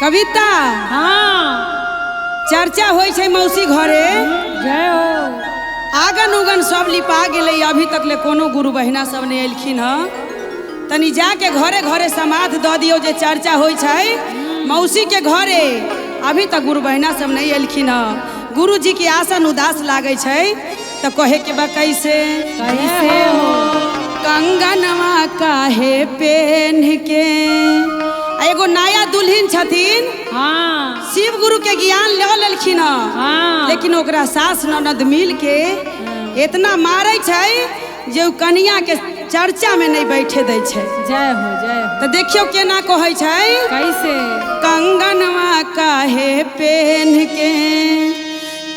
कविता हाँ चर्चा होई छै मौसी घरे। जय हो। आगन उगन सब लिपा गेलै, अभी तक ले कोनो गुरु बहिना सब नहीं एलखिन हँ। तनी जाके घरे घरे समाध दऽ दियौ जे चर्चा होई छै मौसी के घरे। अभी तक गुरु बहिना सब नहीं एलखिन हँ। गुरु जी के आसन उदास लागै छै तो कहे के बा कैसे कैसे हो। कंगनवा काहे पेन्ह के, एगो नया दुल्हन छथिन। हाँ शिव गुरु के ज्ञान ल लेलखिन हाँ, लेकिन ओकरा सास ननद मिल के इतना मारे छै जे उ कनिया के चर्चा में नहीं बैठे दै छै। जय हो जय हो। तो देखियो केना कहै छै कैसे। कंगनवा काहे पेन्ह के,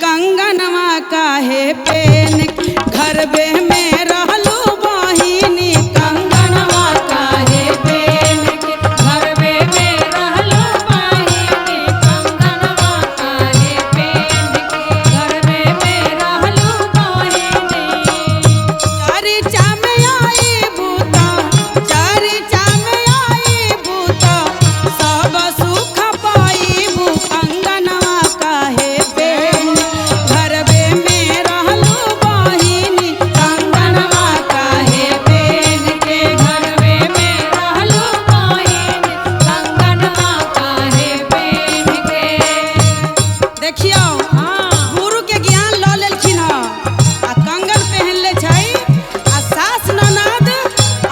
कंगनवा काहे पेन्ह के, घरबे में रहलू बहिनी। कंगनवा काहे पेन्ह के, घरबे में रहलू बहिनी। कंगनवा काहे पेन्ह के, घरबे में रहलू बहिनी। चर्चा में आई भूता, चर्चा में आई भूता, सब सुख पाईबू। कंगनवा काहे पेन्ह, घरबे में रहलू बहिनी। कंगनवा काहे पेन्ह के, घरबे में रहलू बहिनी। कंगनवा काहे पेन्ह के। देखियो हाँ गुरु के ज्ञान ल लेलखिन हँ आ कंगन पहन ले छै आ सास ननद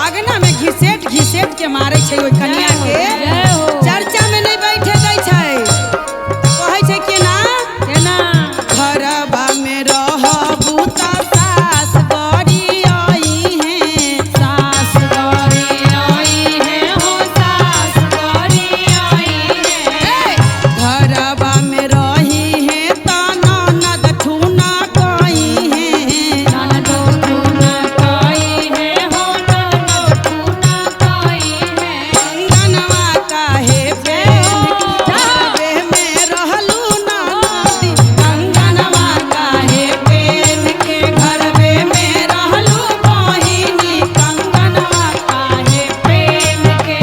अगना में घिसेट घिसेट के मारे छै ओहि कनिया के। जय हो। चर्चा में नहीं बैठे दै छै। कहै छै केना केना। घरबा में रहबू त सास गरी आई है, सास गौरी आई है हो, सास गौरी आई है। घरबा में रही है त ननद ठूना कही है। ननदो ठूना काई है हो, ननदो ठूना काई है। कंगनवा काहे पेन्ह के, घरबे में रहलू ननदी। कंगनवा काहे पेन्ह के, घरबे में रहलू बहिनी। कंगनवा काहे पेन्ह के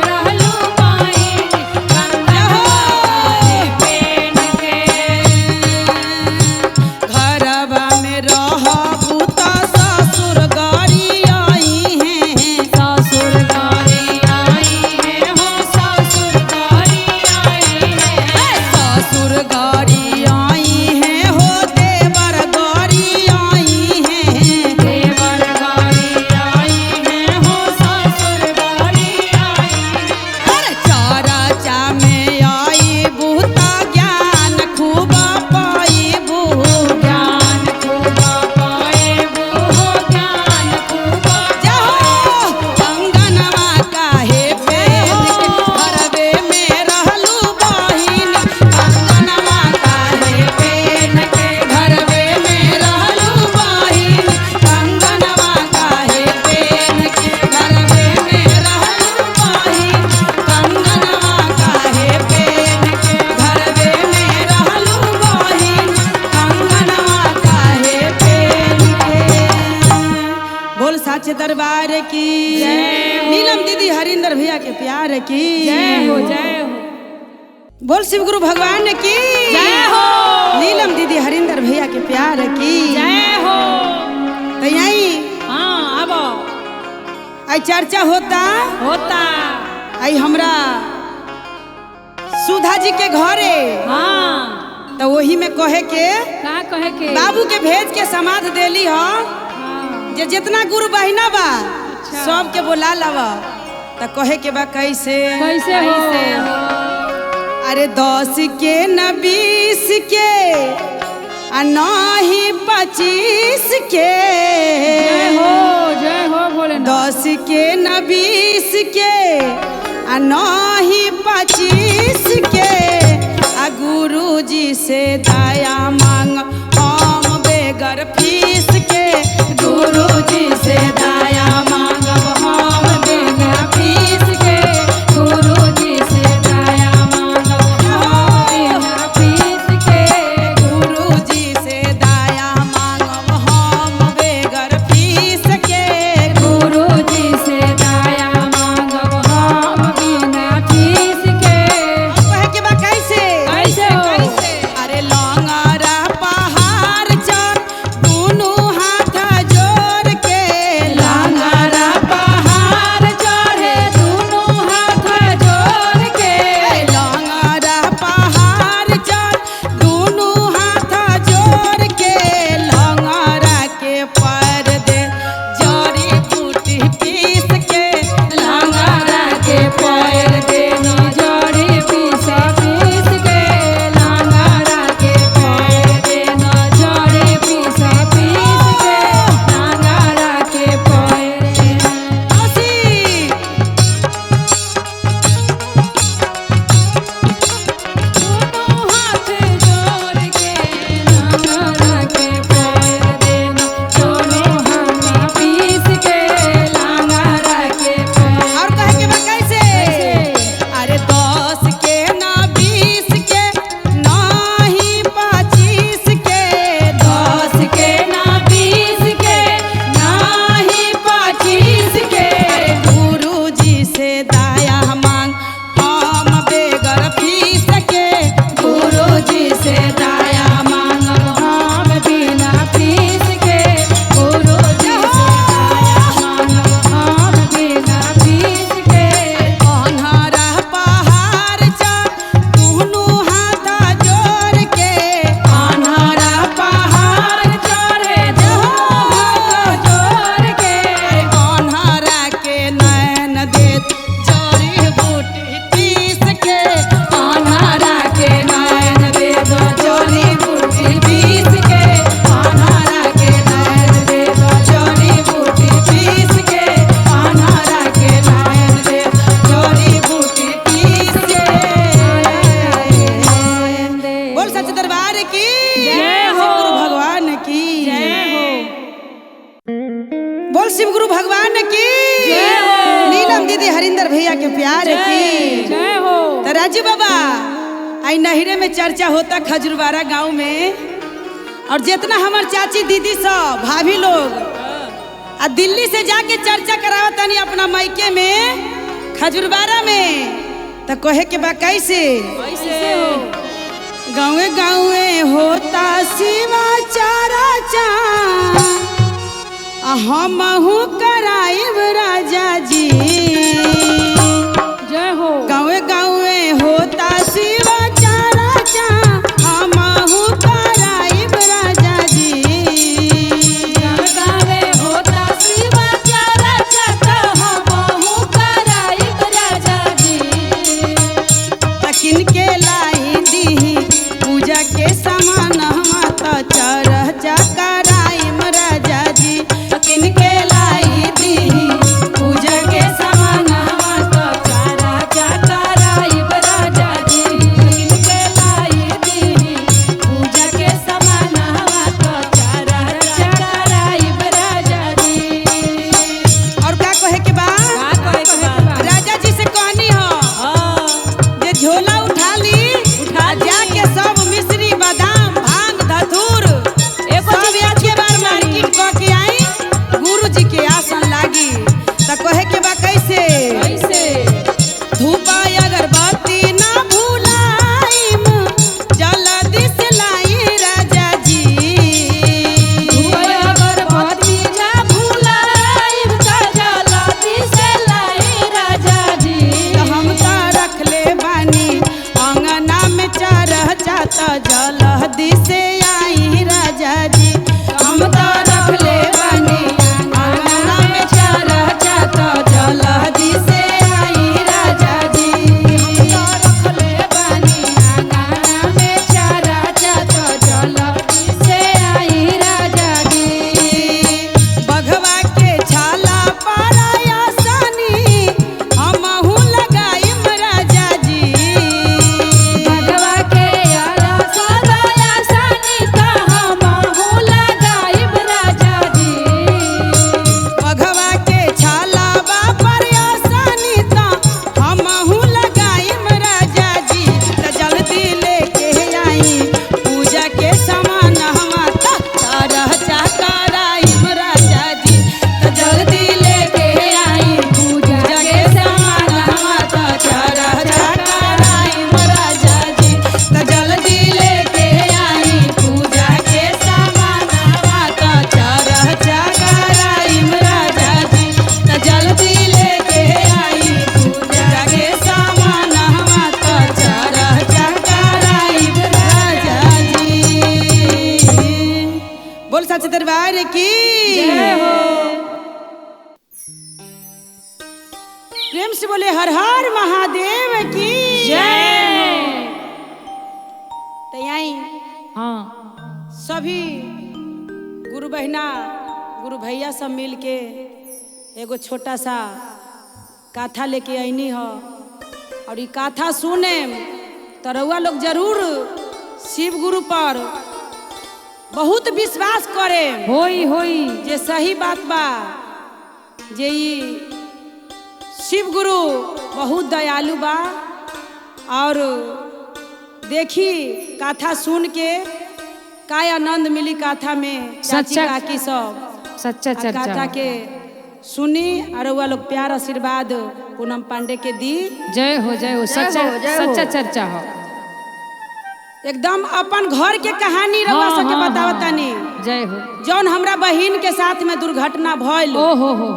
रहलू बहिनी। कंगनवा काहे पेन्ह के, घरबा में रहबू त ससुर गरी आई है। ससुर गौरी आई है हो, ससुर गौरी आई है। ससुर गरी आई है हो, देवर गरी आई है। देवर गौरी आई है हो, ससुर गौरी आई है। अरे चर्चा में आई बूता ज्ञान खूब पाईबू। ज्ञान खूब पाएबू हो, ज्ञान खूब जाहो कंगनवा काहे पेन्ह के, घरबे में रहलू बहिनी। कंगनवा काहे पेन्ह के, घरबे में रहलू बहिनी। कंगनवा काहे पेन्ह के, घरबे में रहलू बहिनी। कंगनवा काहे पेन्ह के, घरबे में रहलू बहिनी। कंगनवा काहे पेन्ह के। बोल साचे दरबार की। नीलम दीदी हरिंदर भैया के प्यार की जय हो जय हो। बोल शिव गुरु भगवान की जय हो। नीलम दीदी हरिंदर भैया के प्यार की जय हो। तो यही हाँ अब आई चर्चा होता होता। आई हमरा सुधा जी के घरे। हाँ तो वही में कहे के का कहे के बाबू के भेज के समाध देली ह हाँ, जे जितना गुरु बहिना बा सबके बोला लवा। तो कहे के बा कैसे कैसे हो। अरे 10 के न 20 के आ नहीं 25 के, जय हो जय हो भोलेनाथ। 10 के न 20 के आ नहीं 25 के, आ गुरु जी से दया मांग हम बेगर फीस के। गुरु जी से दया मांगब हम बेगर फीस के। गुरु जी से दया मांगब हम बिना फीस के। गुरु जी से दया मांगब हम बेगर फीस के। गुरु जी से दया मांगब हम बिना फीस के। दरबार की जय हो। तो राजू बाबा आई नहरे में चर्चा होता खजूरबाड़ा गांव में, और जितना हमार चाची दीदी सब भाभी लोग आ दिल्ली से जाके चर्चा करावतानी अपना मायके में खजूरबाड़ा में, तो कहे के बा कैसे कैसे हो। गाँवे गाँवे होता शिवा चारा चा हमहू कराइब राजा जी। जय हो। गाँवे गाँवे होता शिवा चारा चा हमहू कराइब राजा जी। गाँवे होता शिवा चारा चा हमहू कराइब राजा जी। तकिन के लाई दी पूजा के सामान माता चारा चा कराइब राजा जी। तकिन के लाई दी पूजा के सामान माता चारा चा कराइब राजा जी। तकिन के लाई दी पूजा के सामान माता चारा चा कराइब राजा जी। और का कहे के बा? का कहे के बा? राजा जी से कहनी हो जे झोला उठा ली, उठा ली। जाके सब मिश्री बादाम भांग धतूर एगो सब चीज एक बार मार्केट क के आई, गुरु जी के आसन लागी। त कहे के बा कैसे? कैसे? धूप अगरबत्ती ना भुलाइम जल्दी से लाई राजा जी। अगरबत्ती ना भुलाइब त जल्दी से लाई राजा जी। त हम त रखले बानी अंगना में चरह जाता जल्दी से आई राजा जी। हम त रखले बानी अंगना में चरह जाता जल्दी से आई राजा जी। हम त रखले बानी अंगना में चारा जात जल्दी से आई राजा जी। बघवा के छाला पाराया सानी हमहू लगाइम राजा जी। भगवा के आला सदाया सानी त हमहू लगाइब राजा जी। बघवा के छाला बापर आसानी त हमहू लगाइम राजा जी। त जल्दी लेके आई पूजा के सामान हम तरह चा कराइम राजा जी। त जल्दी लेके आई पूजा पूजा के सामान हम तरह चा कराइम राजा जी। त जल्दी लेके आई पूजा के सामान हम तरह चा कराइम राजा जी। त जल्दी लेके आई पूजा के सामान हम तरह चा कराइम राजा जी। बोल सच दरबार की जय हो। प्रेम से बोले हर हर महादेव की जय। तो यहीं हाँ सभी गुरु बहिना गुरु भैया सब मिल के एगो छोटा सा काथा लेके अइनी हो, और ई काथा सुने तो रउआ लोग जरूर शिव गुरु पर बहुत विश्वास करे होई होई। जे सही बात बा जे ई शिव गुरु बहुत दयालु बा। और देखी काथा सुन के का आनंद मिली काथा में चाची सच्चा- काकी सब सच्चा आ चर्चा काथा के सुनी और रउआ लोग प्यार आशीर्वाद पूनम पांडे के दी। जय हो जय हो। सच्चा हो, जय हो। सच्चा चर्चा हो। एकदम अपन घर के कहानी रउआ हाँ, सबके हाँ, बतावतानी हाँ। जय हो। जौन हमरा बहिन के साथ में दुर्घटना भइल ओ हो हो।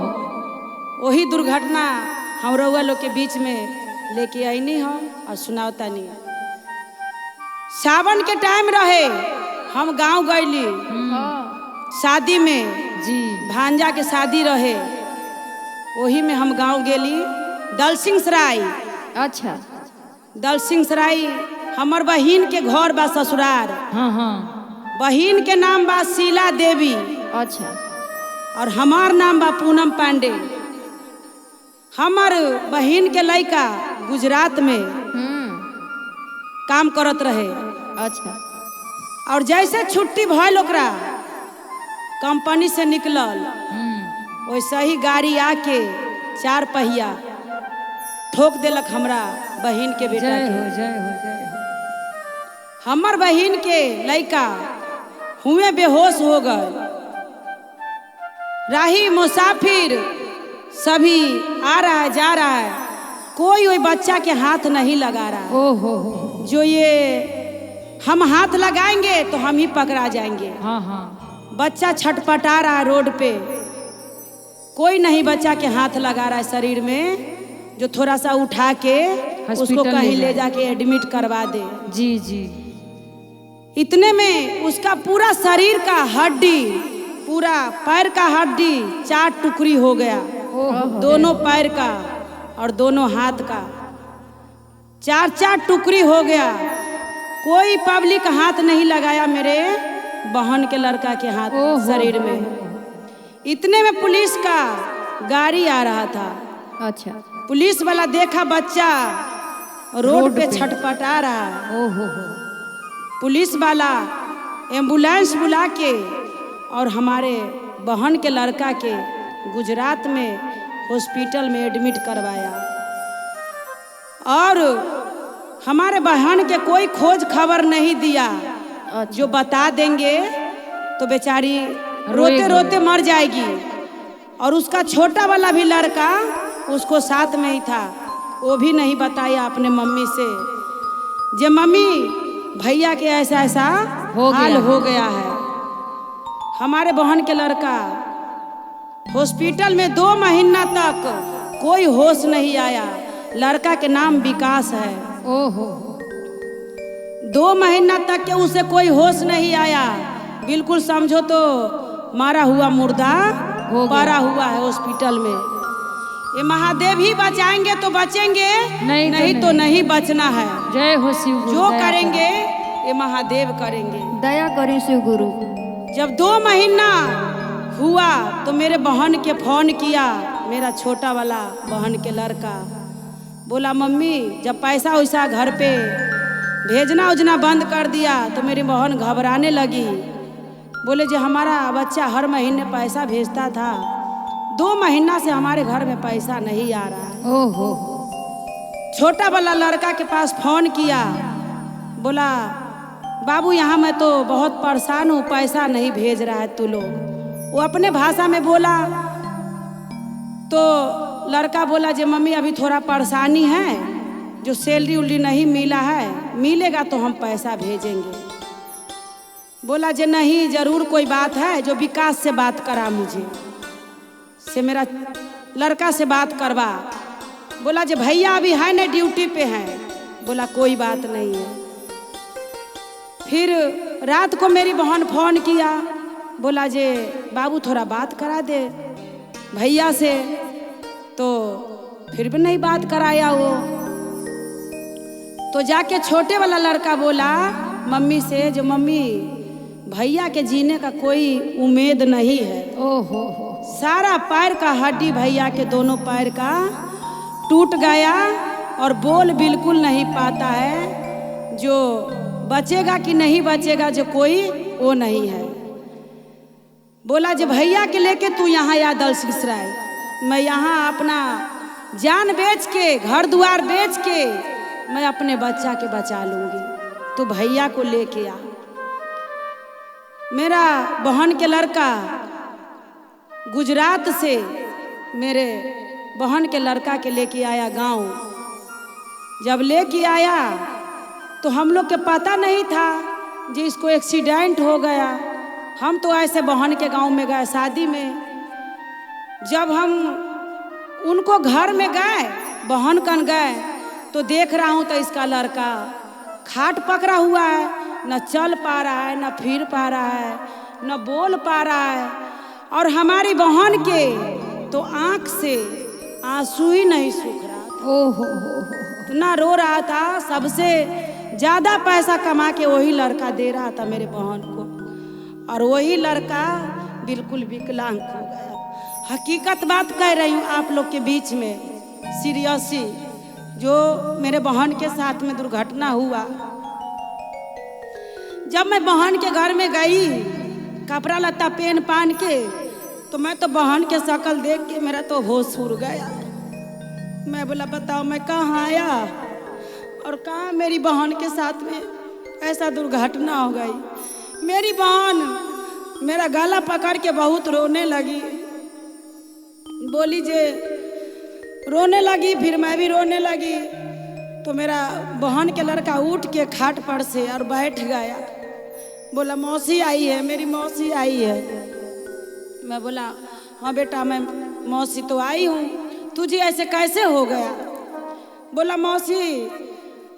वही दुर्घटना हम रउआ लोग के बीच में लेके अइनी हम और सुनावतानी। सावन के टाइम रहे, हम गांव गईली शादी में, जी भांजा के शादी रहे, वही में हम गांव गेली दलसिंह सराय। अच्छा। दलसिंह सराय हमर बहिन के घर बा ससुरार। हाँ हाँ। बहिन के नाम बा शीला देवी। अच्छा। और हमार नाम बा पूनम पांडे। हमार बहिन के लड़का गुजरात में काम करत रहे। अच्छा। और जैसे छुट्टी भइल ओकरा कंपनी से निकलल, वैसे ही गाड़ी आके चार पहिया ठोक देलक हमरा बहिन के बेटा जय के। हो जय हो जय हो। हमर बहिन के लड़का हुए बेहोश हो गए। राही मुसाफिर सभी आ रहा है जा रहा है, कोई वही बच्चा के हाथ नहीं लगा रहा है। ओ हो हो। जो ये हम हाथ लगाएंगे तो हम ही पकड़ा जाएंगे। हाँ हाँ। बच्चा छटपटा रहा है रोड पे, कोई नहीं बच्चा के हाथ लगा रहा है शरीर में, जो थोड़ा सा उठा के उसको कहीं ले जाके एडमिट करवा दे। जी जी। इतने में उसका पूरा शरीर का हड्डी, पूरा पैर का हड्डी 4 टुकड़ी हो गया, दोनों पैर का और दोनों हाथ का 4-4 टुकड़ी हो गया। कोई पब्लिक हाथ नहीं लगाया मेरे बहन के लड़का के हाथ शरीर में। इतने में पुलिस का गाड़ी आ रहा था। अच्छा। पुलिस वाला देखा बच्चा रोड पे छटपटा रहा है। ओहो। पुलिस वाला एम्बुलेंस बुला के और हमारे बहन के लड़का के गुजरात में हॉस्पिटल में एडमिट करवाया। और हमारे बहन के कोई खोज खबर नहीं दिया। जो बता देंगे तो बेचारी रोते रोते मर जाएगी। और उसका छोटा वाला भी लड़का उसको साथ में ही था, वो भी नहीं बताया अपने मम्मी से जे मम्मी भैया के ऐसा ऐसा हाल हो गया है। हमारे बहन के लड़का हॉस्पिटल में 2 महीना तक कोई होश नहीं आया। लड़का के नाम विकास है। ओहो। 2 महीना तक के उसे कोई होश नहीं आया, बिल्कुल समझो तो मारा हुआ मुर्दा पड़ा हुआ है हॉस्पिटल में। ये महादेव ही बचाएंगे तो बचेंगे, नहीं तो नहीं बचना है। जय हो शिव गुरु। जो करेंगे ये महादेव करेंगे। दया करें शिव गुरु। जब 2 महीना हुआ तो मेरे बहन के फोन किया, मेरा छोटा वाला बहन के लड़का बोला मम्मी जब पैसा वैसा घर पे भेजना उजना बंद कर दिया तो मेरी बहन घबराने लगी। बोले जो हमारा बच्चा हर महीने पैसा भेजता था, 2 महीना से हमारे घर में पैसा नहीं आ रहा है। ओहो। छोटा वाला लड़का के पास फोन किया, बोला बाबू यहाँ मैं तो बहुत परेशान हूँ, पैसा नहीं भेज रहा है तू लोग। वो अपने भाषा में बोला तो लड़का बोला जे मम्मी अभी थोड़ा परेशानी है, जो सैलरी उलरी नहीं मिला है, मिलेगा तो हम पैसा भेजेंगे। बोला जे नहीं जरूर कोई बात है, जो विकास से बात करा मुझे, से मेरा लड़का से बात करवा। बोला जे भैया अभी है ना ड्यूटी पे हैं। बोला कोई बात नहीं है। फिर रात को मेरी बहन फोन किया, बोला जे बाबू थोड़ा बात करा दे भैया से, तो फिर भी नहीं बात कराया वो। तो जाके छोटे वाला लड़का बोला मम्मी से जो मम्मी भैया के जीने का कोई उम्मीद नहीं है। ओहो। सारा पैर का हड्डी भैया के दोनों पैर का टूट गया और बोल बिल्कुल नहीं पाता है, जो बचेगा कि नहीं बचेगा जो कोई वो नहीं है। बोला जो भैया के लेके तू यहाँ आ दलसिंहसराय, मैं यहाँ अपना जान बेच के घर द्वार बेच के मैं अपने बच्चा के बचा लूँगी, तो भैया को लेके आ। मेरा बहन के लड़का गुजरात से मेरे बहन के लड़का के लेके आया गांव। जब लेके आया तो हम लोग के पता नहीं था जी इसको एक्सीडेंट हो गया। हम तो ऐसे बहन के गांव में गए शादी में। जब हम उनको घर में गए, बहन कन गए, तो देख रहा हूँ तो इसका लड़का खाट पकड़ा हुआ है, न चल पा रहा है, न फिर पा रहा है, न बोल पा रहा है। और हमारी बहन के तो आँख से आंसू ही नहीं सूख रहा था। ओहो, इतना रो रहा था। सबसे ज़्यादा पैसा कमा के वही लड़का दे रहा था मेरे बहन को, और वही लड़का बिल्कुल विकलांग हो गया। हकीकत बात कह रही हूँ आप लोग के बीच में, सीरियसली, जो मेरे बहन के साथ में दुर्घटना हुआ। जब मैं बहन के घर में गई कपड़ा लत्ता पहन पान के, तो मैं तो बहन के शक्ल देख के मेरा तो होश उड़ गया। मैं बोला बताओ मैं कहाँ आया और कहाँ मेरी बहन के साथ में ऐसा दुर्घटना हो गई। मेरी बहन मेरा गला पकड़ के बहुत रोने लगी, बोली जे रोने लगी, फिर मैं भी रोने लगी। तो मेरा बहन के लड़का उठ के खाट पर से और बैठ गया, बोला मौसी आई है, मेरी मौसी आई है। मैं बोला हाँ बेटा मैं मौसी तो आई हूँ, तुझे ऐसे कैसे हो गया? बोला मौसी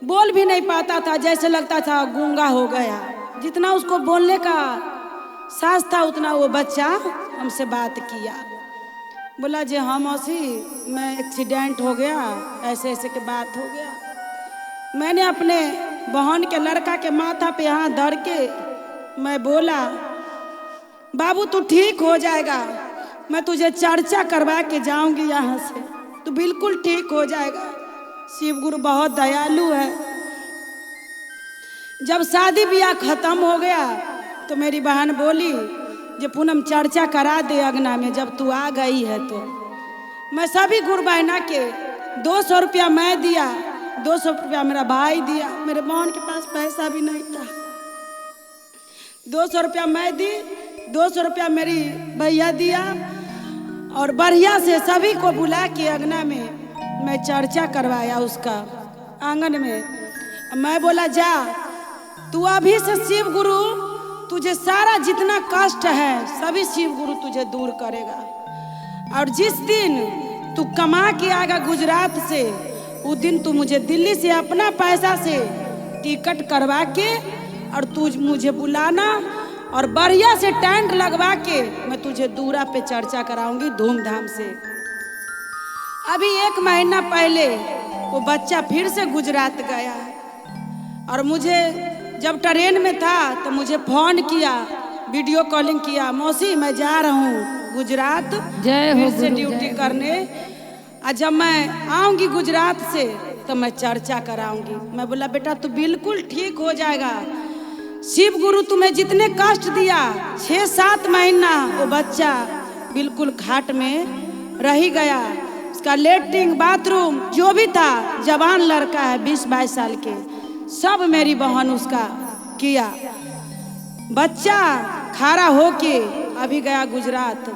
बोल भी नहीं पाता था, जैसे लगता था गूंगा हो गया। जितना उसको बोलने का साहस था उतना वो बच्चा हमसे बात किया। बोला जी हाँ मौसी मैं एक्सीडेंट हो गया, ऐसे ऐसे के बात हो गया। मैंने अपने बहन के लड़का के माथा पे हाथ धर के मैं बोला बाबू तू ठीक हो जाएगा, मैं तुझे चर्चा करवा के जाऊंगी यहाँ से, तू बिल्कुल ठीक हो जाएगा। शिव गुरु बहुत दयालु है। जब शादी ब्याह खत्म हो गया तो मेरी बहन बोली जे पूनम चर्चा करा दे अंगना में जब तू आ गई है तो। मैं सभी गुरु बहना के 200 रुपया मैं दिया, 200 रुपया मेरा भाई दिया, मेरे बहन के पास पैसा भी नहीं था। 200 रुपया मैं दी, 200 रुपया मेरी भैया दिया और बढ़िया से सभी को बुला के अंगना में मैं चर्चा करवाया उसका आंगन में। मैं बोला जा तू अभी से शिव गुरु तुझे सारा जितना कष्ट है सभी शिव गुरु तुझे दूर करेगा। और जिस दिन तू कमा के आएगा गुजरात से उस दिन तू मुझे दिल्ली से अपना पैसा से टिकट करवा के और तू मुझे बुलाना और बढ़िया से टेंट लगवा के मैं तुझे दूरा पे चर्चा कराऊंगी धूमधाम से। अभी 1 महीना पहले वो बच्चा फिर से गुजरात गया और मुझे जब ट्रेन में था तो मुझे फ़ोन किया, वीडियो कॉलिंग किया, मौसी मैं जा रहा हूँ गुजरात जय हो फिर से ड्यूटी करने, और जब मैं आऊँगी गुजरात से तो मैं चर्चा कराऊंगी। मैं बोला बेटा तू बिल्कुल ठीक हो जाएगा, शिव गुरु तुम्हें जितने कष्ट दिया 6-7 महीना वो बच्चा बिल्कुल खाट में रह गया, उसका लेटरिन बाथरूम जो भी था, जवान लड़का है 20-22 साल के, सब मेरी बहन उसका किया। बच्चा खड़ा होके अभी गया गुजरात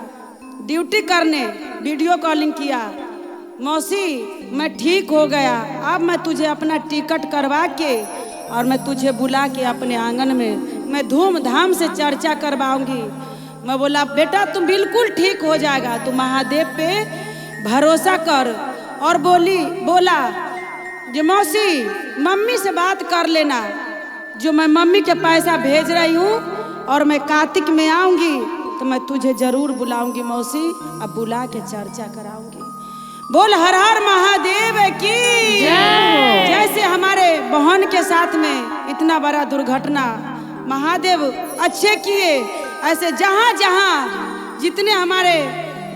ड्यूटी करने, वीडियो कॉलिंग किया, मौसी मैं ठीक हो गया, अब मैं तुझे अपना टिकट करवा के और मैं तुझे बुला के अपने आंगन में मैं धूमधाम से चर्चा करवाऊंगी। मैं बोला बेटा तुम बिल्कुल ठीक हो जाएगा, तू महादेव पे भरोसा कर। और बोला जो मौसी मम्मी से बात कर लेना, जो मैं मम्मी के पैसा भेज रही हूँ और मैं कार्तिक में आऊँगी तो मैं तुझे ज़रूर बुलाऊंगी मौसी, अब बुला के चर्चा कराऊंगी। बोल हर हर महादेव की जय। जैसे हमारे बहन के साथ में इतना बड़ा दुर्घटना महादेव अच्छे किए, ऐसे जहाँ जहाँ जितने हमारे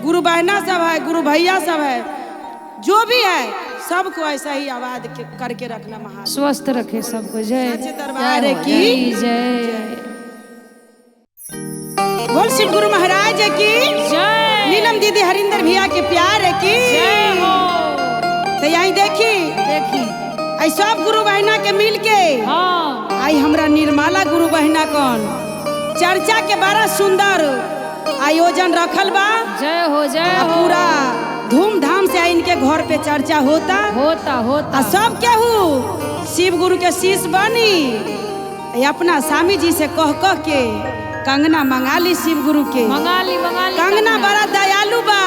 गुरु बहना सब है, गुरु भैया सब है, जो भी है, सबको ऐसा ही आबाद करके रखना महादेव, स्वस्थ रखे सबको। जय दरबार की जय। बोल शिव गुरु महाराज की जय। नीलम दीदी हरिंदर भैया के प्यार की जय हो। तो यही देखी देखी आई सब गुरु बहना के मिल के हाँ। आई हमरा निर्मला गुरु बहना कौन चर्चा के बड़ा सुंदर आयोजन रखल बा। जय हो जय हो। पूरा धूमधाम से इनके घर पे चर्चा होता होता होता। सब केहू शिव गुरु के शीश बनी अपना स्वामी जी से कह कह के कंगना मंगा ली शिव गुरु के, मंगा ली मंगा ली। कंगना बड़ा दयालु बा,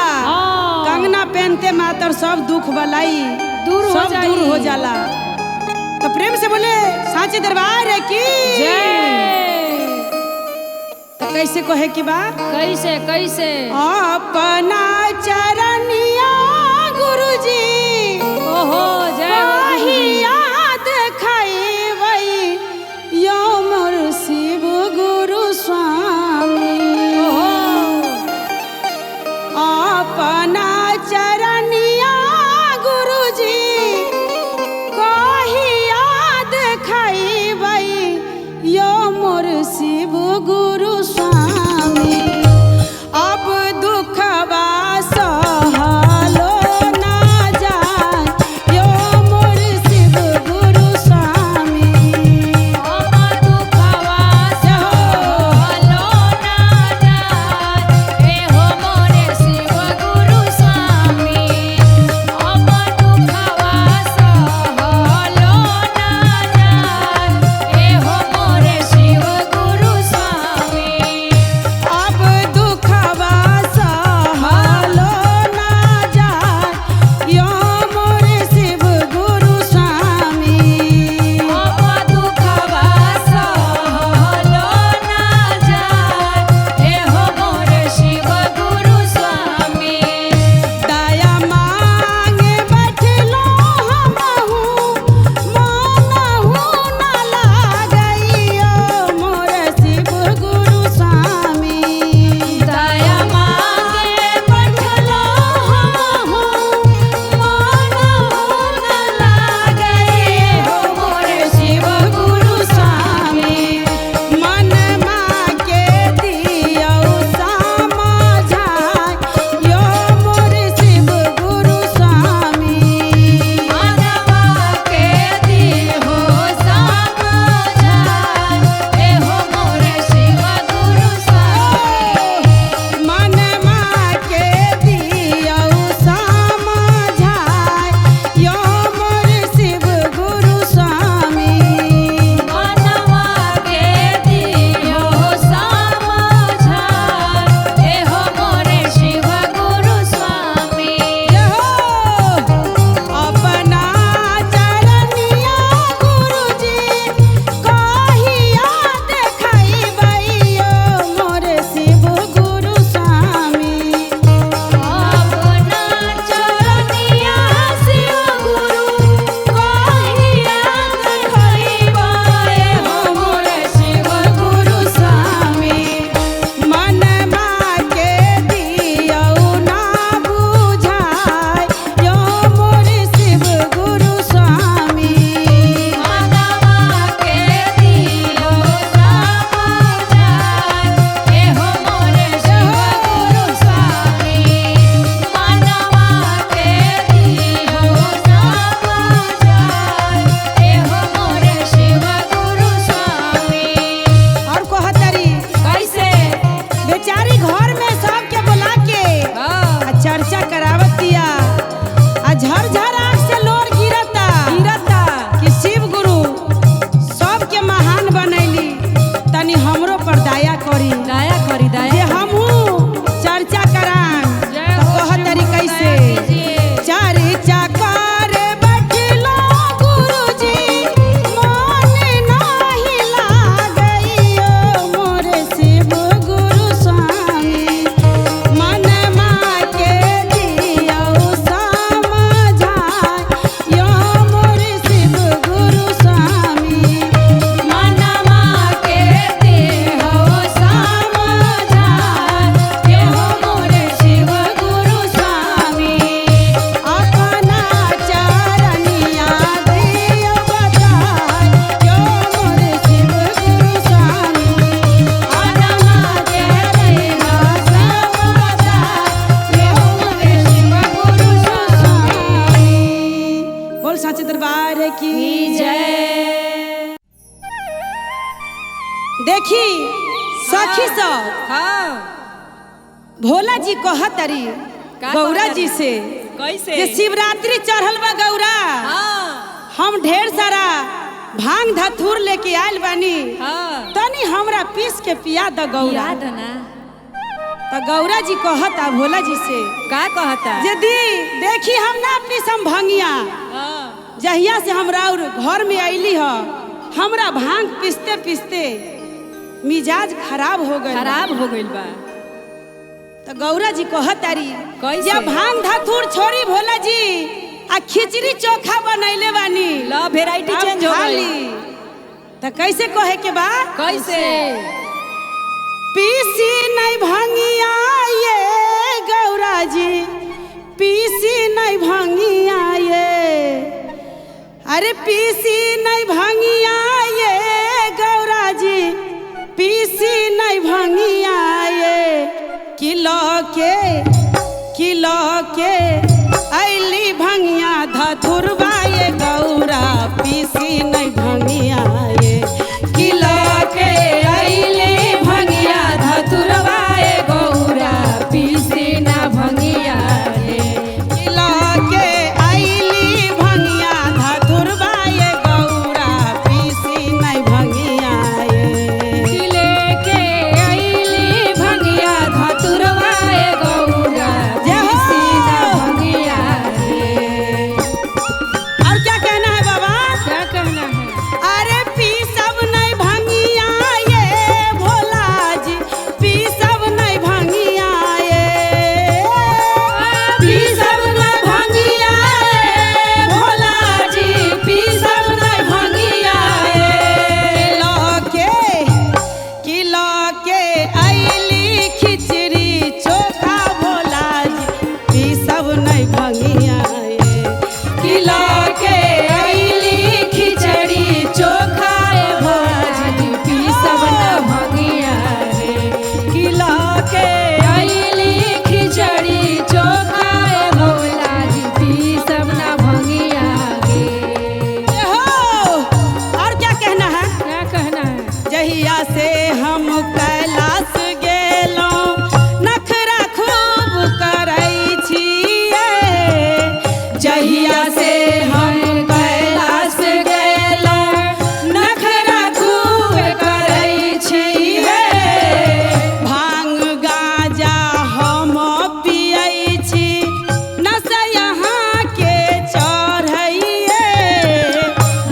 कंगना पहनते मातर सब दुख बलाई दूर हो सब दूर हो जाला। तो प्रेम से बोले सांचे दरबार की जय। तो कैसे कहे की बा, कैसे कैसे अपना चरनिया गुरुजी ओहो जय हो याद खाई यो मोर शिव गुरु स्वामी। अपना चरनिया गुरुजी कही याद खाई यो मोर शिव गुरु स्वामी। अब दुखवा सहल देखी सखी सब। हाँ। भोला जी कहतरी गौरा जी से कैसे जे शिवरात्रि चढ़ल बा गौरा। हाँ। हम ढेर सारा भांग धतूर लेके आयल बानी। हाँ। तनी हमरा पीस के पिया द गौरा। पिया द ना। तो गौरा जी कहता भोला जी से का कहता यदि देखी हम ना पीसम भंगिया। हाँ। जहिया से हमरा और घर में आईली ह हमरा भांग पीसते पीसते मिजाज खराब हो गइल। खराब हो गइल बा। तो गौरा जी कहतारी कैसे? जब भांग धतूर छोड़ी भोला जी आ खिचड़ी चोखा बनैले बानी। ल वेराइटी चेंज हो गई। तो कैसे कहे के बा? कैसे? पीसी नहीं भंगिया ये गौरा जी, पीसी नहीं भंगिया ये, अरे पीसी नहीं भंगिया ये गौरा जी, पीसी नहीं भंगिया ये, किलो के ऐली भंगिया धतुरबा ये गौरा, पीसी नहीं भंगिया ये, किलो के ऐली भंगिया धतुरबा ये गौरा, पीसी ना भंगिया ये, किलो के ऐली भंगिया धतुरबा ये गौरा, पीसी नहीं भंगिया ये, किले के ऐली भंगिया धतुरबा ये गौरा, पीसी ना भंगिया ये। और क्या कहना है बाबा? क्या कहना है? अरे पी सब नहीं भंगिया ये भोला जी, पी सब नहीं भंगिया ये, पी सब नहीं भंगिया ये भोला जी, पी सब नहीं भंगिया ये, किलो के ऐली खिचड़ी चोखा भोला जी, पी सब नहीं भंगिया ये, किलो के ऐली खिचड़ी चोखा भोला जी, पी सब ना भंगिया रे, किलो के ऐली खिचड़ी चोखा भोला जी, पी सब ना भंगिया रे। हो। और क्या कहना है? क्या कहना है? जहिया से हम कैलाश गेलौं नखरा खूब करै छियै, जहिया से हम कैलाश गेलौं नखरा खूब करै छियै, भांग गाजा हम पियै छी नशा यहाँ के चढ़ैयै,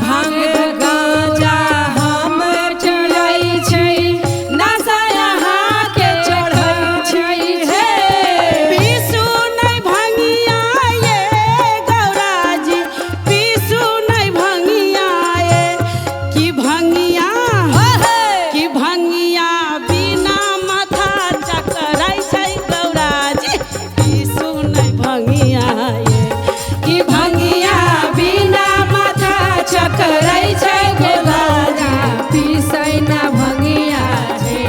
भांग गाजा हम चढ़ै छै नशा यहाँ के चढ़ै छै हे। पीसू नहीं भंगिया ये गौरा जी, पीसू नहीं भंगिया ये, कि भंगिया कि भंगिया बिना माथा चकराइ छै गौरा जी, पीसू नहीं भंगिया ये, कि भंगिया बिना माथा चकराइ छै गौरा जी, पीसै ना भंगिया रे,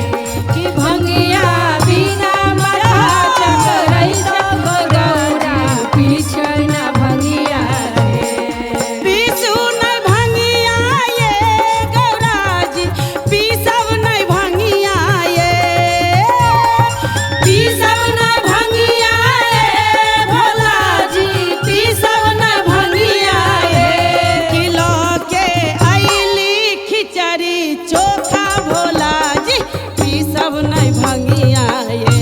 कि भंगिया बिना माथा चकरै छै गौरा, पीसै ना भंगिया रे। पीसू नहीं भंगिया ये गौरा जी, पीसब नहीं भंगिया ये, पीसब नहीं भंगिया ये भोला जी, पीसब नहीं भंगिया ये, किलो के ऐली खिचड़ी चोखा भोला जी, पीसब नहीं भंगिया ये,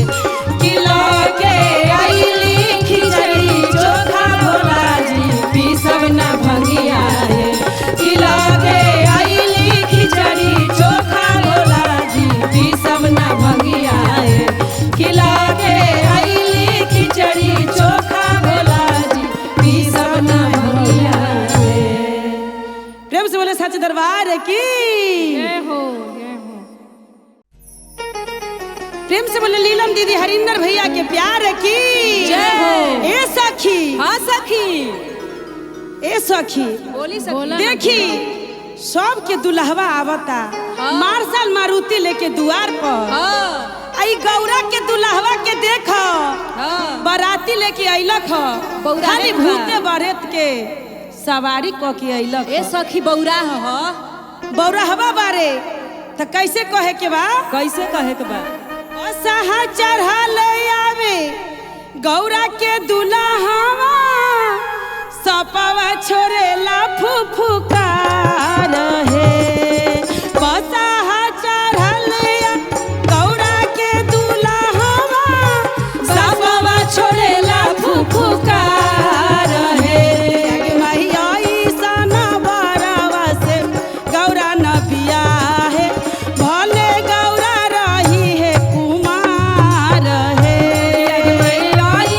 किलो के ऐली खिचड़ी चोखा भोला जी, पीसब ना भंगिया ये, किलो के ऐली खिचड़ी चोखा भोला जी, पीसब ना भंगिया ये, किलो के ऐली खिचड़ी चोखा भोला जी, पीसब ना भंगिया रे। प्रेम से बोले सच दरबार की जय हो, जय हो। प्रेम से बोले लीलम दीदी हरिंदर भैया के प्यार की जय हो। ए सखी। हाँ सखी, ए सखी बोली सखी। देखी सबके दुल्हवा आवता हाँ। मार्शल मारुति लेके दुआर पर। हाँ। आई गौरा के दुल्हवा के देख हाँ। बराती लेके अइलक ह, बौरा खाली बा। भूते बरेत के सवारी क के अइलक ए ह। सखी बौरा ह बौरहवा बारे त कैसे कहे के बा? कैसे कहे के बा? असहा चढ़ल आवे गौरा के दुल्हावा सपवा छोड़ेला फुफुकार हे। बसहा चढ़ल गौरा के दुल्हावा सपवा छोड़ेला फुफुकार हे। मैया ईसन बरवा से गौरा न बियाहे भले गौरा रही है कुमार हे।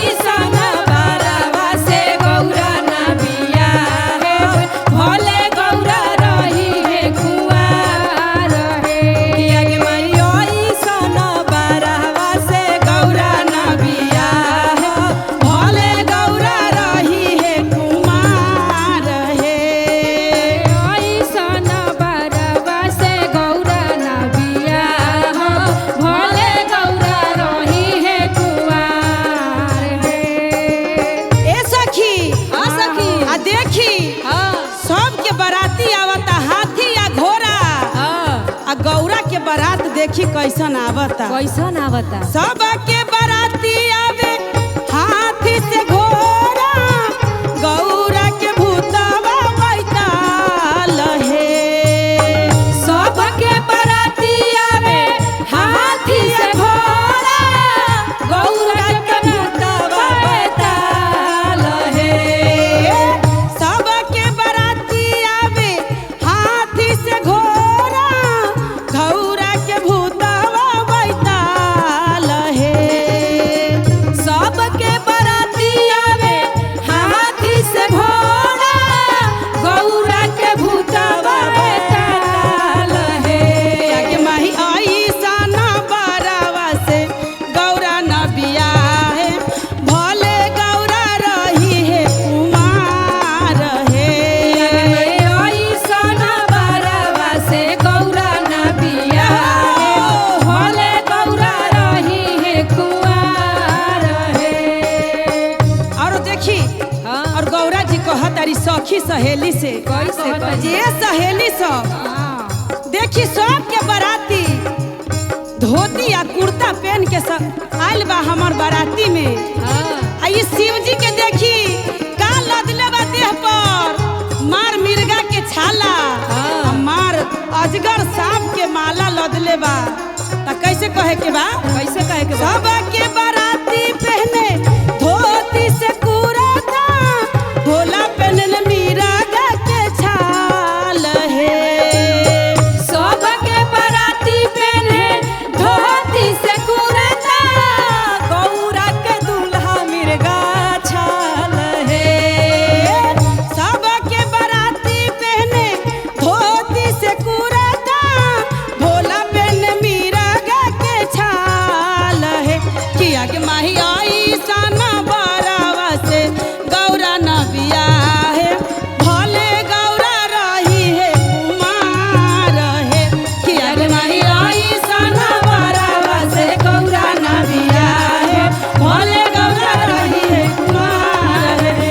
ऐसन बरवा से गौरा न बियाहे भले गौरा रही है कुंवार हे। ऐसन बरवा से गौरा न बियाहे भले गौरा रही है कुमार हे। ऐसन बरवा से गौरा न बियाह भले गौरा रही है कुंवार हे। ए सखी, हाँ सखी। आ देखी हाँ सबके बाराती आवता हाथी या घोड़ा, हाँ आ गौरा के बारात देखी कैसन आवता। कैसन आवता? सबके बाराती आवे हाथी से घोड़ा गौरा के भूतवा बैताल हे। सबके बराती आवे हाथी से घोड़ा गौरा के भूतवा बैताल हे। सबके बाराती आवे हाथी से घोड़ा गौरा के भूतवा बैताल हे। सबके बराती आवे हाथी से घोड़ा गौरा के भूतवा बैताल हे। के माही ऐसन बरवा से गौरा न बियाहे भले गौरा रही है कुमार हे। ऐसन बरवा से गौरा न बियाहे भले गौरा रही है कुंवार हे। और देखी हाँ। और गौरा जी कहतारी सखी सहेली से, कैसे कहत? जे सहेली सब देखी सबके बाराती धोती आ कुर्ता पहन के सब आयल बा हमर बाराती में। हाँ आ ई शिव जी के देखी का लदले बा देह पर, मार मिर्गा के छाला हाँ। आ मार अजगर सांप के माला लदले बा। त कैसे कहे के बा? कैसे कहे के बा? सबके बाराती पहने धोती से कुर्ता भोला पहनल मिर्गा के छाल हे। सबके बराती पहने धोती से कुर्ता गौरा के दूल्हा मिर्गा छाल हे। सबके बाराती पहने धोती से कुर्ता भोला पहने मिर्गा के छाल हे। किया के माही ऐसन बरवा से गौरा न बियाहे भले गौरा रही है कुमार हे। किया के माही ऐसन बरवा से गौरा न बियाहे भले गौरा रही है कुमार हे।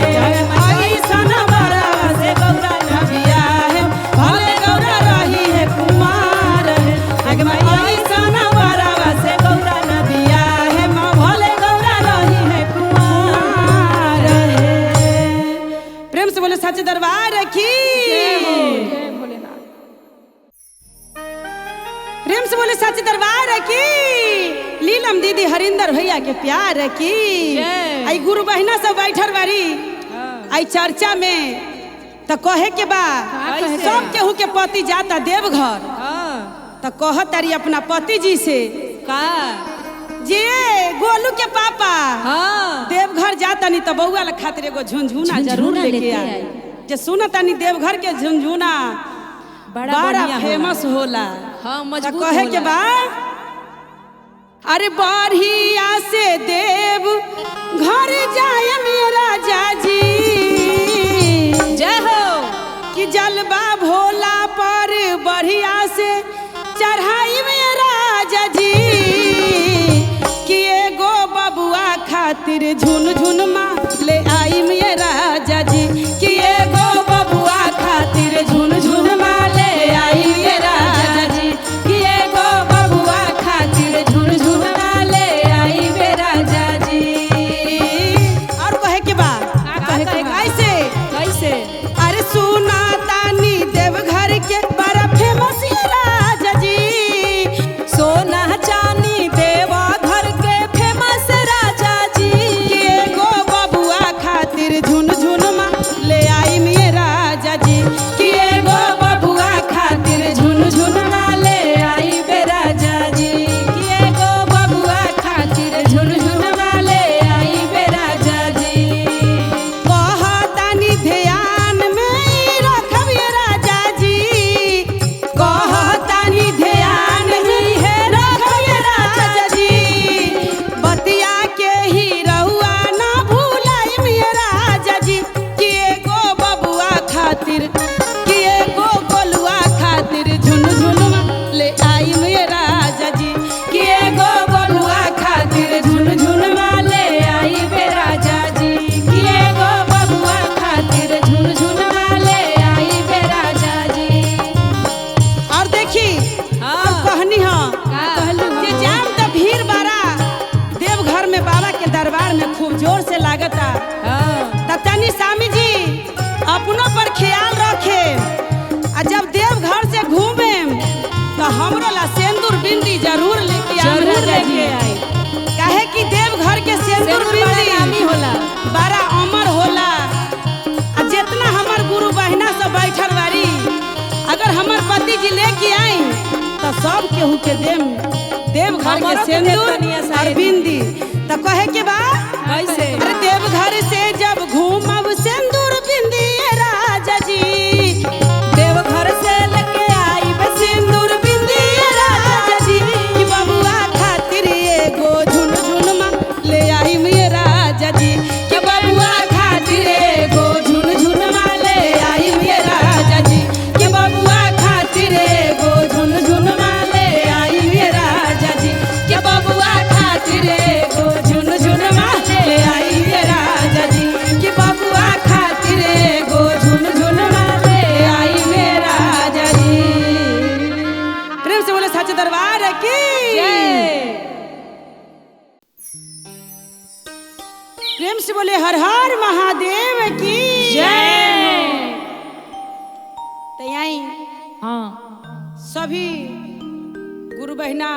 ऐसन बरवा से गौरा न बियाहे भले गौरा रही है कुमार हे। आगे माई ऐसन बरवा से गौरा न बियाहे माँ भले गौरा रही है कुमार हे। प्रेम से बोले सच्चे दरबार की। जय भोलेनाथ। प्रेम से बोले सच्चे दरबार की। लीलम दीदी हरिंदर भैया के प्यार की। जय। आई गुरु बहिना सब बैठल बारी आई चर्चा में त कहे के बा कैसे? सब केहू के पति जाता देवघर हाँ त कहतारी अपना पति जी से का जे गोलू के पापा हाँ देवघर जाता नहीं तो बउआ ला खातिर एगो झुनझुना जरूर झुनझुना लेके लेते आई। आई। जे सुनतानी देवघर के झुनझुना बड़ा बड़ा बढ़िया होला। फेमस होला। हाँ त मजबूत कहे के होला। बा अरे बढ़िया से देव घर जाए मेरा जाजी जय हो कि जलवा भोला पर बढ़िया से चढ़ाई मेरा जाजी कि एगो बबुआ खातिर झुन झुन मा ले आई मेरा जाजी कि एगो बबुआ खातिर झुन झुन मा ले आई मेरा जाजी कि बिंदी जरूर लेके आएम। जरूर राजा जी। लेके आई। काहे कि देवघर के सिंदूर सिंदूर बड़ा बिंदी दामी होला। बड़ा अमर होला। आ जितना हमर गुरु बहिना सब बैठल बारी, अगर हमर पति जी लेके आई तो सब केहू के देम देवघर के हमरो के सिंदूर देतनिया और साहेब। बिंदी। तो कहे के बा कैसे? अरे देवघर से जब घूमब सिंदूर बिंदी राजा जी, देवघर से लेके आई सिंदूर बिंदी राजा जी, कि बबुआ खातिर एगो झुनझुनमा ले आई मे राजा जी, कि बबुआ खातिर एगो झुनझुनमा ले आई मे राजा जी, कि बबुआ खातिर एगो झुनझुनमा ले आई मे राजा जी, कि बबुआ खातिर एगो झुनझुनमा ले आई मे राजा जी, कि बबुआ खातिर एगो झुनझुनमा ले आई मे राजा जी। प्रेम से बोले सच्चे दरबार की जय। प्रेम से बोले हर हर महादेव की जय। तो यहीं हाँ सभी गुरु बहिना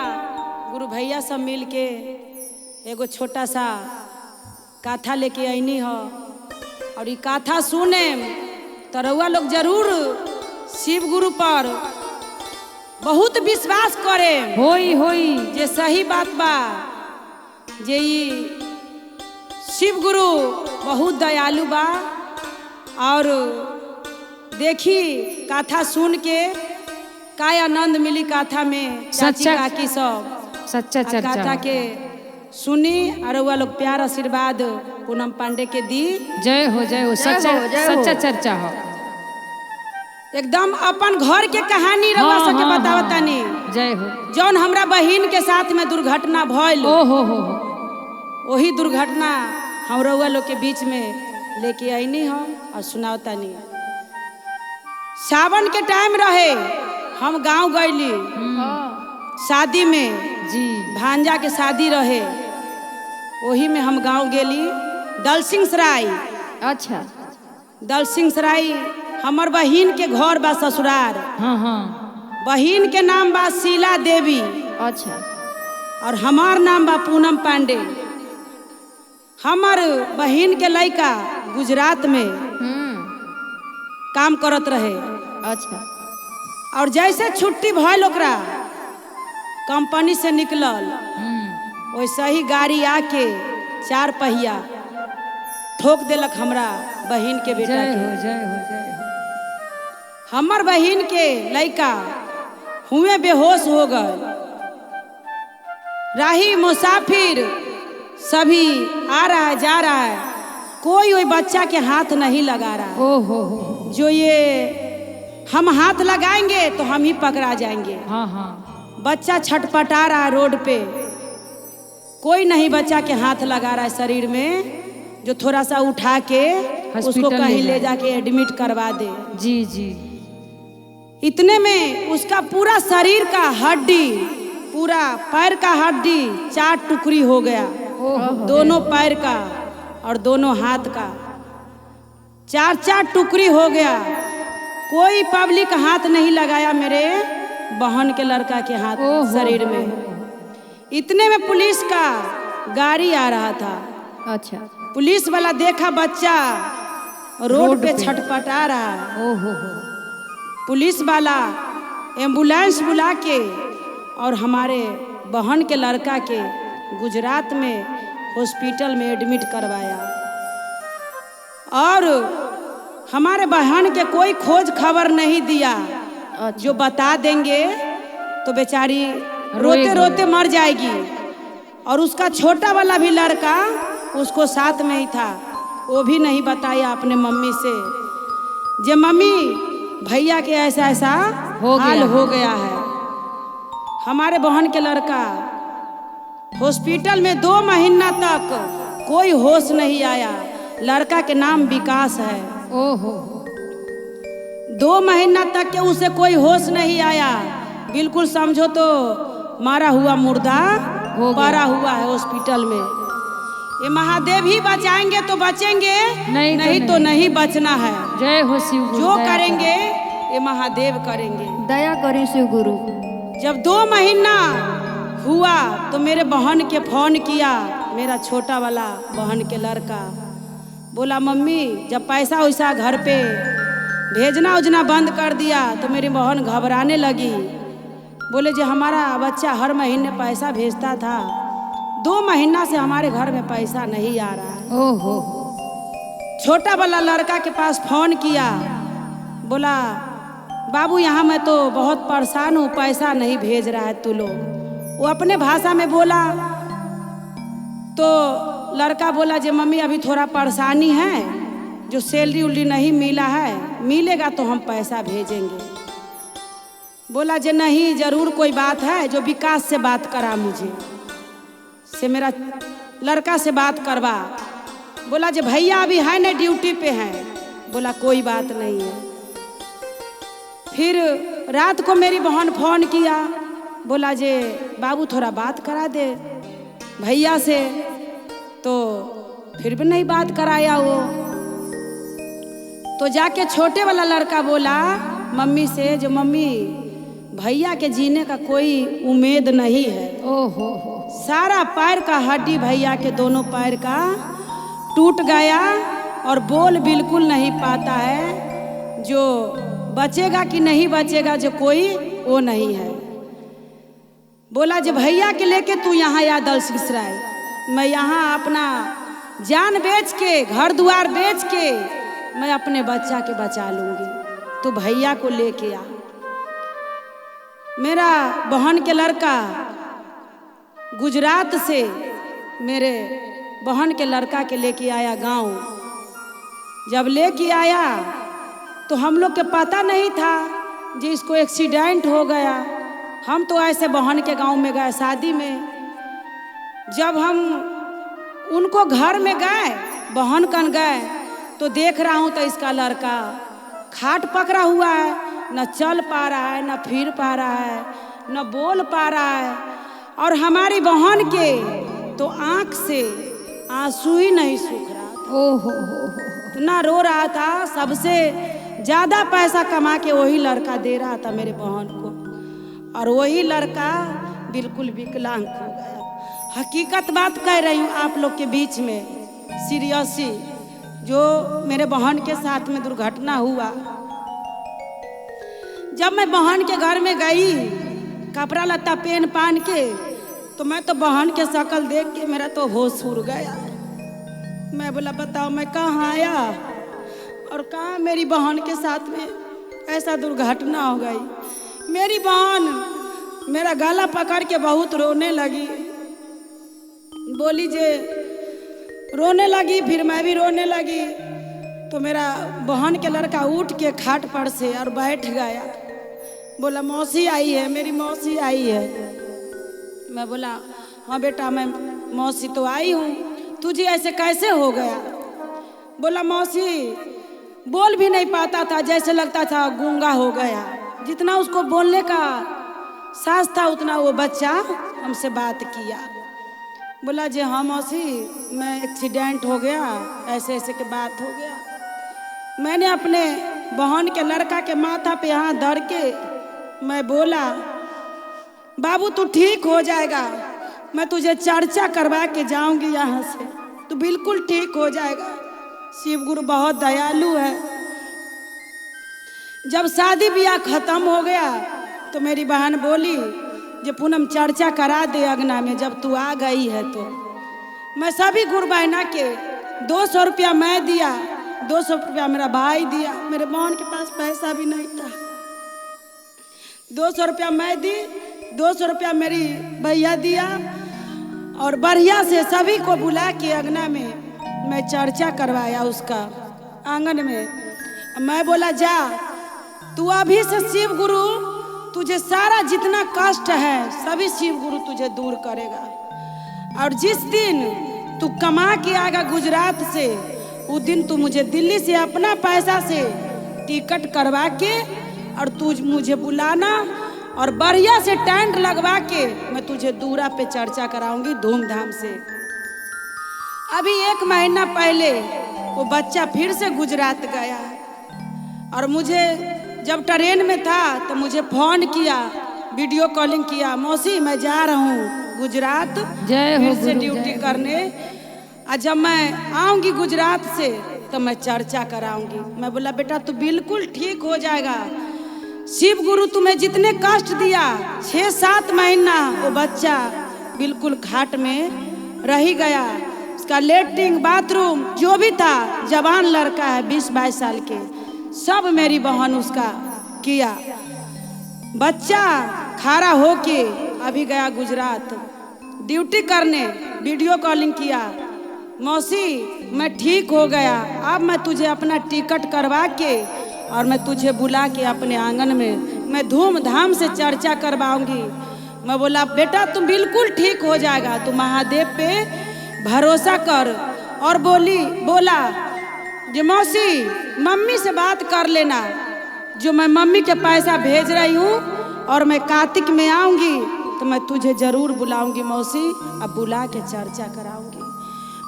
गुरु भैया सब मिल के एगो छोटा सा काथा लेके आईनी हो और ये काथा सुने तो रउआ लोग जरूर शिव गुरु पर बहुत विश्वास करे होई होई। जे सही बात बा, जे ई शिव गुरु बहुत दयालु बा। और देखी कथा सुन के का आनंद मिली कथा में, चाची सच्चा- काकी सब सच्चा आ चर्चा कथा के सुनी और रउआ लोग प्यार आशीर्वाद पूनम पांडे के दी। जय हो जय हो। सच्चा हो, जय हो। सच्चा चर्चा हो। एकदम अपन घर के कहानी रउआ हाँ, सबके हाँ, बतावतानी। जय हो। जौन हमरा बहिन के साथ में दुर्घटना भइल, ओ हो हो। वही दुर्घटना हम रउआ लोग के बीच में लेके आईनी हम और सुनावतानी। सावन के टाइम रहे, हम गांव गईली शादी में, जी भांजा के शादी रहे, वही में हम गांव गेली दलसिंह सराय। अच्छा। दलसिंह सराय हमर बहिन के घर बा ससुरार। हाँ हाँ। बहिन के नाम बा शीला देवी। अच्छा। और हमार नाम बा पूनम पांडे। हमर बहिन के लड़का गुजरात में काम करत रहे। अच्छा। और जैसे छुट्टी भइल ओकरा कंपनी से निकलल, वैसे ही गाड़ी आके चार पहिया ठोक देलक हमरा बहिन के बेटा जय के। हो जय हो जय हो। हमर बहिन के लड़का हुए बेहोश हो गए। राही मुसाफिर सभी आ रहा है जा रहा है, कोई वही बच्चा के हाथ नहीं लगा रहा है। ओ हो। जो ये हम हाथ लगाएंगे तो हम ही पकड़ा जाएंगे। हाँ हाँ। बच्चा छटपटा रहा है रोड पे, कोई नहीं बच्चा के हाथ लगा रहा है शरीर में, जो थोड़ा सा उठा के उसको हॉस्पिटल कहीं ले ले जाके एडमिट करवा दे। जी जी। इतने में उसका पूरा शरीर का हड्डी, पूरा पैर का हड्डी चार टुकड़ी हो गया, दोनों पैर का और दोनों हाथ का चार चार टुकड़ी हो गया। कोई पब्लिक हाथ नहीं लगाया मेरे बहन के लड़का के हाथ शरीर में। इतने में पुलिस का गाड़ी आ रहा था। अच्छा। पुलिस वाला देखा बच्चा रोड पे छटपटा रहा है। ओ हो। पुलिस वाला एम्बुलेंस बुला के और हमारे बहन के लड़का के गुजरात में हॉस्पिटल में एडमिट करवाया। और हमारे बहन के कोई खोज खबर नहीं दिया। जो बता देंगे तो बेचारी रोते रोते मर जाएगी। और उसका छोटा वाला भी लड़का उसको साथ में ही था, वो भी नहीं बताया अपने मम्मी से, जे मम्मी भैया के ऐसा ऐसा हो गया हाल हो गया है। हमारे बहन के लड़का हॉस्पिटल में 2 महीना तक कोई होश नहीं आया। लड़का के नाम विकास है। ओहो। 2 महीना तक के उसे कोई होश नहीं आया, बिल्कुल समझो तो मारा हुआ मुर्दा हो गया। पड़ा हुआ है हॉस्पिटल में। ये महादेव ही बचाएंगे तो बचेंगे, नहीं तो नहीं तो नहीं बचना है। जय हो शिव गुरु। जो दया करेंगे ये महादेव करेंगे। दया करें शिव गुरु। जब 2 महीना हुआ तो मेरे बहन के फोन किया, मेरा छोटा वाला बहन के लड़का। बोला मम्मी जब पैसा वैसा घर पे भेजना उजना बंद कर दिया तो मेरी बहन घबराने लगी। बोले जो हमारा बच्चा हर महीने पैसा भेजता था, 2 महीना से हमारे घर में पैसा नहीं आ रहा है। ओहो। छोटा वाला लड़का के पास फोन किया, बोला बाबू यहाँ मैं तो बहुत परेशान हूँ, पैसा नहीं भेज रहा है तू लोग। वो अपने भाषा में बोला तो लड़का बोला जे मम्मी अभी थोड़ा परेशानी है, जो सैलरी उलरी नहीं मिला है, मिलेगा तो हम पैसा भेजेंगे। बोला जे नहीं ज़रूर कोई बात है, जो विकास से बात करा मुझे, से मेरा लड़का से बात करवा। बोला जे भैया अभी है नहीं, ड्यूटी पे हैं। बोला कोई बात नहीं है। फिर रात को मेरी बहन फोन किया, बोला जे बाबू थोड़ा बात करा दे भैया से, तो फिर भी नहीं बात कराया वो। तो जाके छोटे वाला लड़का बोला मम्मी से जो मम्मी भैया के जीने का कोई उम्मीद नहीं है। ओहो। सारा पैर का हड्डी भैया के दोनों पैर का टूट गया और बोल बिल्कुल नहीं पाता है, जो बचेगा कि नहीं बचेगा जो कोई वो नहीं है। बोला जो भैया के लेके तू यहाँ आ दलसिंहसराय, मैं यहाँ अपना जान बेच के, घर द्वार बेच के मैं अपने बच्चा के बचा लूँगी, तू भैया को लेके आ। मेरा बहन के लड़का गुजरात से मेरे बहन के लड़का के लेके आया गांव। जब लेके आया तो हम लोग के पता नहीं था जी इसको एक्सीडेंट हो गया। हम तो ऐसे बहन के गांव में गए शादी में। जब हम उनको घर में गए, बहन कन गए, तो देख रहा हूँ तो इसका लड़का खाट पकड़ा हुआ है, न चल पा रहा है, न फिर पा रहा है, न बोल पा रहा है। और हमारी बहन के तो आँख से आंसू ही नहीं सूख रहा था। ओहो। इतना रो रहा था। सबसे ज़्यादा पैसा कमा के वही लड़का दे रहा था मेरे बहन को, और वही लड़का बिल्कुल विकलांग हो गया। हकीकत बात कह रही हूँ आप लोग के बीच में, सीरियसली, जो मेरे बहन के साथ में दुर्घटना हुआ। जब मैं बहन के घर में गई कपड़ा लत्ता पहन पान के, तो मैं तो बहन के शक्ल देख के मेरा तो होश उड़ गया। मैं बोला बताओ मैं कहाँ आया और कहाँ मेरी बहन के साथ में ऐसा दुर्घटना हो गई। मेरी बहन मेरा गला पकड़ के बहुत रोने लगी, बोली जे रोने लगी, फिर मैं भी रोने लगी। तो मेरा बहन के लड़का उठ के खाट पर से और बैठ गया, बोला मौसी आई है, मेरी मौसी आई है। मैं बोला हाँ बेटा मैं मौसी तो आई हूँ, तुझे ऐसे कैसे हो गया? बोला मौसी बोल भी नहीं पाता था, जैसे लगता था गूंगा हो गया। जितना उसको बोलने का साहस था उतना वो बच्चा हमसे बात किया। बोला जी हाँ मौसी मैं एक्सीडेंट हो गया, ऐसे ऐसे के बात हो गया। मैंने अपने बहन के लड़का के माथा पे हाथ धर के मैं बोला बाबू तू ठीक हो जाएगा, मैं तुझे चर्चा करवा के जाऊंगी यहाँ से, तू बिल्कुल ठीक हो जाएगा। शिव गुरु बहुत दयालु है। जब शादी ब्याह खत्म हो गया तो मेरी बहन बोली जे पूनम चर्चा करा दे अंगना में जब तू आ गई है तो। मैं सभी गुरु बहना के 200 रुपया मैं दिया, 200 रुपया मेरा भाई दिया, मेरे बहन के पास पैसा भी नहीं था। 200 रुपया मैं दी, 200 रुपया मेरी भैया दिया, और बढ़िया से सभी को बुला के अंगना में मैं चर्चा करवाया उसका आंगन में। मैं बोला जा तू अभी से शिव गुरु तुझे सारा जितना कष्ट है सभी शिव गुरु तुझे दूर करेगा, और जिस दिन तू कमा के आएगा गुजरात से उस दिन तू मुझे दिल्ली से अपना पैसा से टिकट करवा के और तू मुझे बुलाना, और बढ़िया से टेंट लगवा के मैं तुझे दूरा पे चर्चा कराऊंगी धूमधाम से। अभी 1 महीना पहले वो बच्चा फिर से गुजरात गया, और मुझे जब ट्रेन में था तो मुझे फ़ोन किया, वीडियो कॉलिंग किया, मौसी मैं जा रहा हूँ गुजरात जय हो फिर से गुरु, ड्यूटी जय हो। करने, और जब मैं आऊँगी गुजरात से तो मैं चर्चा कराऊंगी। मैं बोला बेटा तू बिल्कुल ठीक हो जाएगा, शिव गुरु तुम्हें जितने कष्ट दिया 6-7 महीना वो बच्चा बिल्कुल खाट में रह गया, उसका लेटरिन बाथरूम जो भी था, जवान लड़का है 20-22 साल के, सब मेरी बहन उसका किया। बच्चा खड़ा होके अभी गया गुजरात ड्यूटी करने, वीडियो कॉलिंग किया, मौसी मैं ठीक हो गया, अब मैं तुझे अपना टिकट करवा के और मैं तुझे बुला के अपने आंगन में मैं धूमधाम से चर्चा करवाऊंगी। मैं बोला बेटा तुम बिल्कुल ठीक हो जाएगा, तू महादेव पे भरोसा कर। और बोला जो मौसी मम्मी से बात कर लेना, जो मैं मम्मी के पैसा भेज रही हूँ और मैं कार्तिक में आऊँगी तो मैं तुझे ज़रूर बुलाऊंगी मौसी, अब बुला के चर्चा कराऊंगी।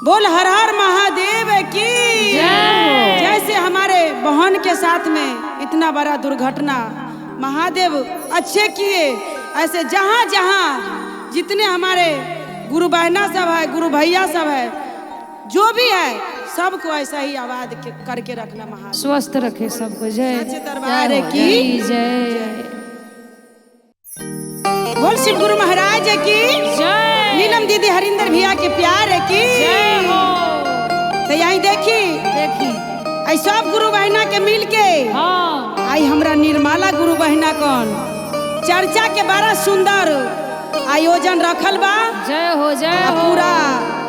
बोल हर हर महादेव की जय। जैसे हमारे बहन के साथ में इतना बड़ा दुर्घटना महादेव अच्छे किए, ऐसे जहाँ जहाँ जितने हमारे गुरु बहना सब है, गुरु भैया सब है, जो भी है, सबको ऐसा ही आबाद करके रखना महादेव, स्वस्थ रखे सबको। जय सच्चे दरबार की जय। बोल शिव गुरु महाराज की जय। नीलम दीदी हरिंदर भैया के प्यार की जय हो। तो यही देखी देखी आई सब गुरु बहना के मिल के हाँ आई हमरा निर्मला गुरु बहना कौन चर्चा के बड़ा सुंदर आयोजन रखल बा। जय हो जय हो। पूरा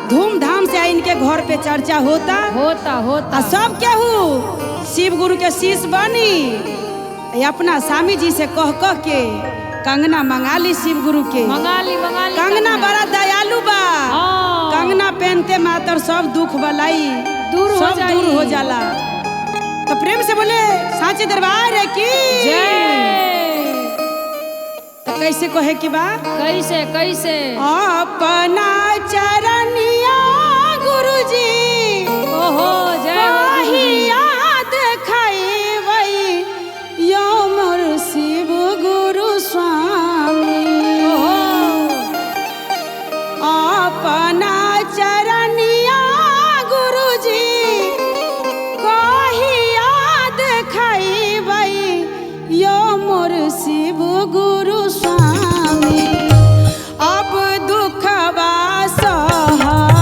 धूमधाम से आई इनके घर पे चर्चा होता होता होता। सब केहू शिव गुरु के शीश बनी अपना स्वामी जी से कह कह के कंगना मंगा ली शिव गुरु के, मंगा ली मंगा ली। कंगना बड़ा दयालु बा, कंगना पहनते मातर सब दुख बलाई दूर हो सब दूर हो जाला। तो प्रेम से बोले सांचे दरबार की जय। तो कैसे कहे की बा, कैसे कैसे अपना चरनिया गुरुजी ओहो जय हो याद खाई यो मोर शिव गुरु स्वामी। अपना चरनिया गुरुजी कही याद खाई यो मोर शिव गुरु स्वामी। अब दुखवा सहल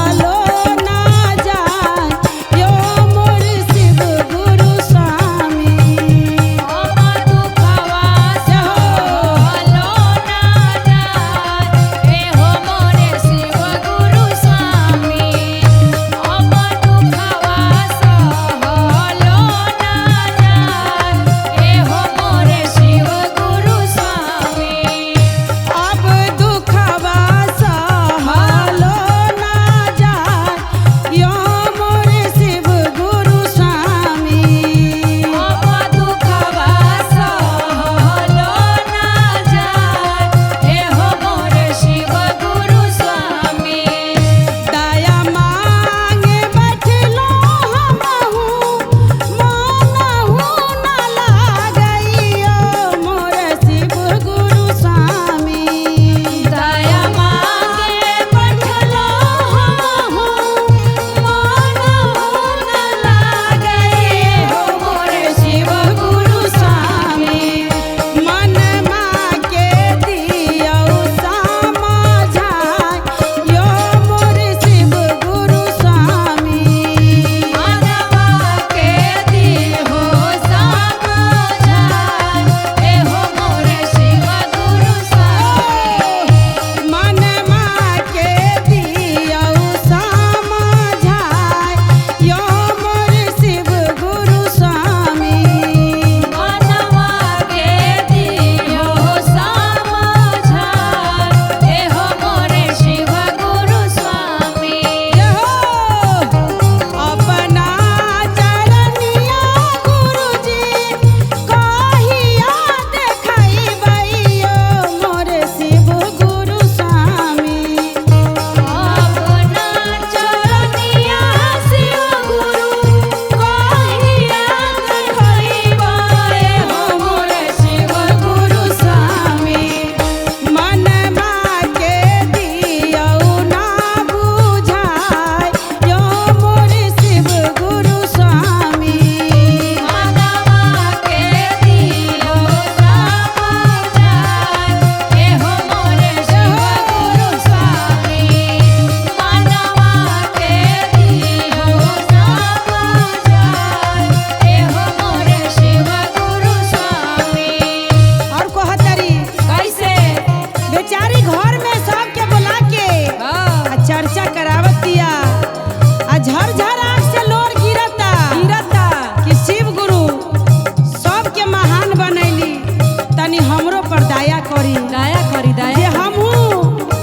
हमरो पर दया करी, दया करी जे दया। हमहू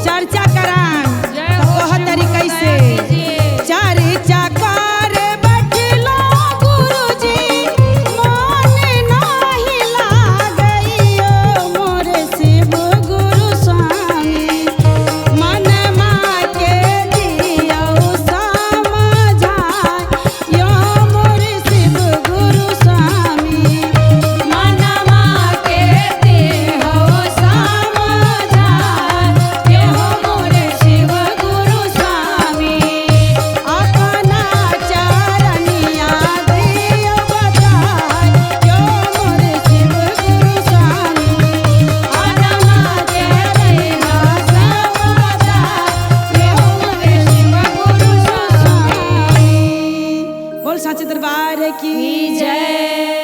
चर्चा कराम। जय तो हो कहत शिव तरी गुरु, कैसे? दया कीजिए। चर्चा करे बैठलो गुरुजी मन नाही लागइयो मोर शिव गुरु स्वामी, मनमा के दियौ समझाय यो मोर शिव गुरु स्वामी, मनमा के देहो समझाय यो मोरे शिव गुरु स्वामी। अपना चरनिया दियो बताय यो मोर शिव गुरु स्वामी, मनमा के देहो समझाय यो मोरे शिव गुरु स्वामी। बोल साचे दरबार की जय।